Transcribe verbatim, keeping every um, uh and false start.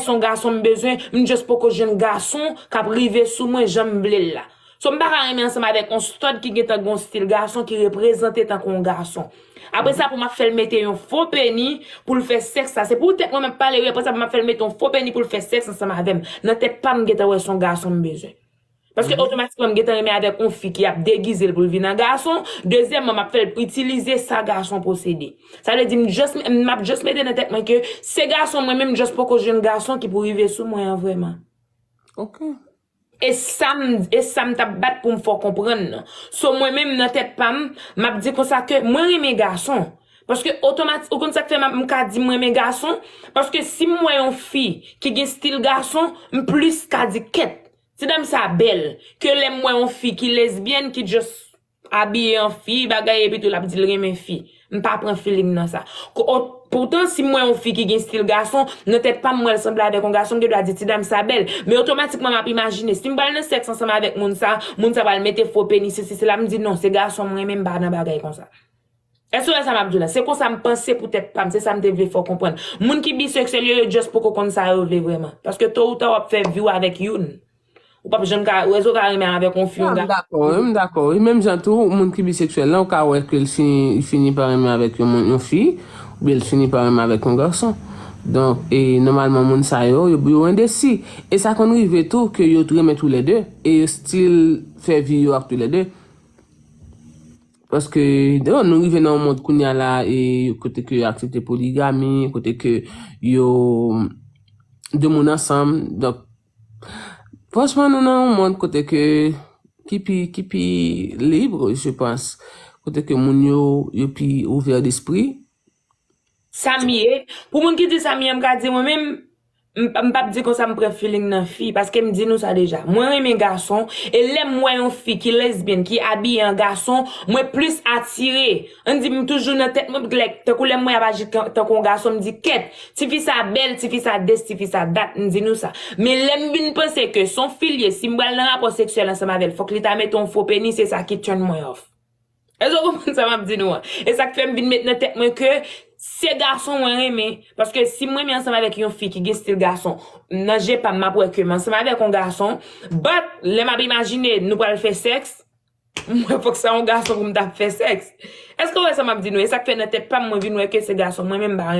se yon gason m bezwen, m just poko jwenn gason k ap rive sou mwen jan m vle l la. So, m pa ka renmen ansanm avèk yon stòd ki gentan gen yon stil gason, ki reprezante tankou yon gason. Apre sa, pou m ap fè l mete yon fo peni pou l fè sèks la. Se pou tèt mwen m ap pale, wi. Apre sa, pou m ap fè l mete yon fo peni pou l fè sèks ansanm avè m. Nan tèt pa m, m gentan wè se yon gason m bezwen. Paske otomatikman, m gentan renmen avèk yon fi ki ap degize l pou l vin an gason. Dezyèmman, m ap fè l itilize sa gason posede. Sa vle di, m just, m ap just mete nan tèt mwen ke se gason, mwen menm, m just poko jwenn gason ki pou rive sou mwen an vrèman. Ok. E sa m, e sa m t ap bat pou m fè w konprann nan. So, mwen menm, nan tèt pa m, m ap di konsa ke mwen renmen gason. Paske otomatik, ou konn sa k fè m, m ka di m renmen gason? Paske si m wè yon fi ki gen stil gason, m plis ka di kèt. Ti dam sa bèl. Ke lè m wè yon fi ki lesbyèn, ki just abiye an fi, bagay, epi tou l ap di l renmen fi. M pa pran feeling nan sa. Ko-, o-, poutan, si m wè yon fi ki gen stil gason, nan tèt pa m, m wè l sanble avèk yon gason, m gen dwa di ti dam sa bèl. Men otomatikman, m ap imajine, si m pral nan sèks ansanm avèk moun sa, moun sa pral mete fo peni, sesi, sela, m di non, se gason m renmen, m pa nan bagay konsa. Èske w wè sa m ap di w la? Se konsa m panse pou tèt pa m, se sa m te vle fè w konprann. Moun ki biseksyèl yo, yo just poko konn sa yo vle vrèman. Paske to ou ta w ap fè vi w avèk youn. Ou p ap janm ka, ou èske w ka renmen avèk yon fi, yon gason? M dakò, wi, m dakò, wi. Menm jan tou, moun ki biseksyèl la, ou ka wè ke l fini, li fini pa renmen avèk yon moun, yon fi, oubyen l fini pa renmen avèk yon gason. Donk, e nòmalman, moun sa yo, yo, yo endesi. E sa konn rive tou ke yo renmen toulède, e yo still fè vi yo ak toulède. Paske, bon, nou rive nan yon mond kounye a la, e kote ke yo aksepte poligami, kote ke yo de moun ansanm. Donk, franchman, nou nan yon mond kote ke, ki pi, ki pi lib, je pense. Kote ke moun yo, yo pi ouvè despri. Sa m ye, pou moun ki di sa m ye, m ka di mwen menm, m, m p ap di konsa m pran feeling nan fi, paske m di nou sa deja. Mwen renmen gason, e lè m wè yon fi ki lesbyèn, ki abiye an gason, mwen plis atire. Ann di m toujou nan tèt mwen, like, tankou lè m wè y ap aji kan-, tankou yon gason, m di, kèt, tifi sa bèl, tifi sa this, tifi sa that, m di nou sa. Men lè m vin panse ke se yon fi l ye, si m pral nan rapò seksyèl ansanm avè l, fòk li ta mete yon fo peni, se sa ki turn mwen off. Èske w konprann sa m ap di nou an? E sa k fè m vin met nan tèt mwen ke se gason mwen renmen. Paske si m renmen ansanm avèk yon fi ki gen stil gason, nan je pa m, m ap wè ke m ansanm avèk yon gason. But, lè m ap imajine nou pral fè sèks, m wè fòk se yon gason pou m ta fè sèks. Èske w wè sa m ap di nou? E sa k fè nan tèt pa m, mwen vin wè ke se gason mwen menm m pa